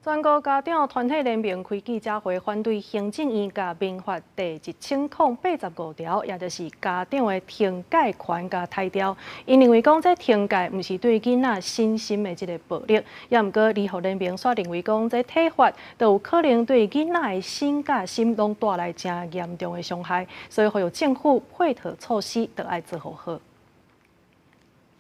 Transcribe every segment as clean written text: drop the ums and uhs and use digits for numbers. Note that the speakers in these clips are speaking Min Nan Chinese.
全國家長團體聯盟開記者會，反對行政院共民法第1085條，也就是家長的懲戒權共刣掉。𪜶認為講，這懲戒毋是對囡仔身心的這个暴力，也毋過兒福聯盟煞認為講，這體罰都有可能對囡仔的身佮心攏帶來誠嚴重的傷害，所以呼籲政府配套措施著愛做予好。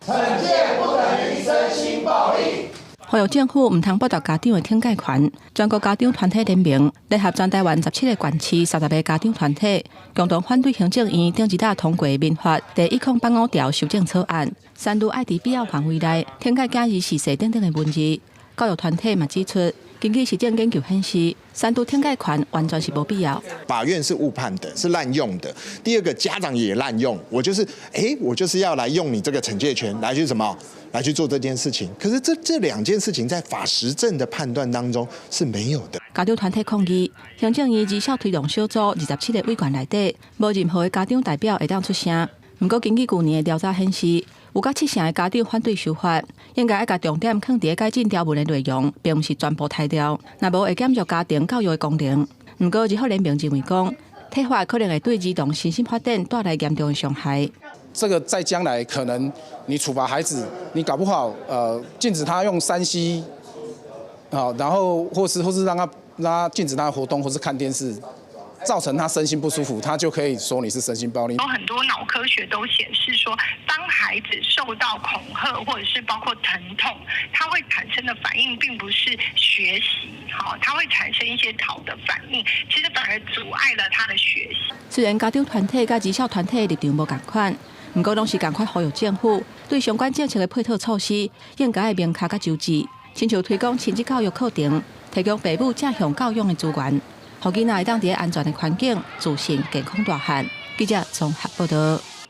懲戒不等於身心暴力。呼籲政府毋通剝奪家長的懲戒權。全國家長團體聯盟聯合全台灣17個縣市30個家長團體，共同反對行政院頂一禮通過民法第1085條修正草案，刪除愛佇必要範圍內懲戒囝兒視勢等等的文字。教育團體嘛指出，根據實證研究顯示，刪除懲戒權完全是無必要。法院是誤判的，是濫用的。第二個，家長也濫用，我就是，欸，我就是要來用你這個懲戒權來去什麼，來去做這件事情。可是這兩件事情在法實證的判斷當中是沒有的。家長團體抗議，行政院兒少推動小組27个委員內底，無任何的家長代表會當出聲。毋過根據舊年的調查顯示，有逾七成的家長反對修法，應該愛共重點放佇改進條文的內容，並毋是全部刣掉。若無會減弱家庭教育的功能。毋過兒福聯盟認為講，體罰可能會對兒童身心發展帶來嚴重的傷害。這個在將來可能你處罰孩子，你搞不好禁止他用3C，啊，然後或是讓他禁止他活動，或是看電視。造成他身心不舒服，他就可以說你是身心暴力。有很多腦科學都顯示說，當孩子受到恐嚇或者是包括疼痛，他會產生的反應並不是學習，哈，他會產生一些逃的反應，其實反而阻礙了他的學習。雖然家長團體佮兒少團體立場無仝款，毋過攏是仝款呼籲政府對相關政策的配套措施應該愛明確佮周至，親像推廣親子教育課程，提供父母正向教養的資源。予囡仔會當佇安全的環境，自信健康大漢。記者綜合報道。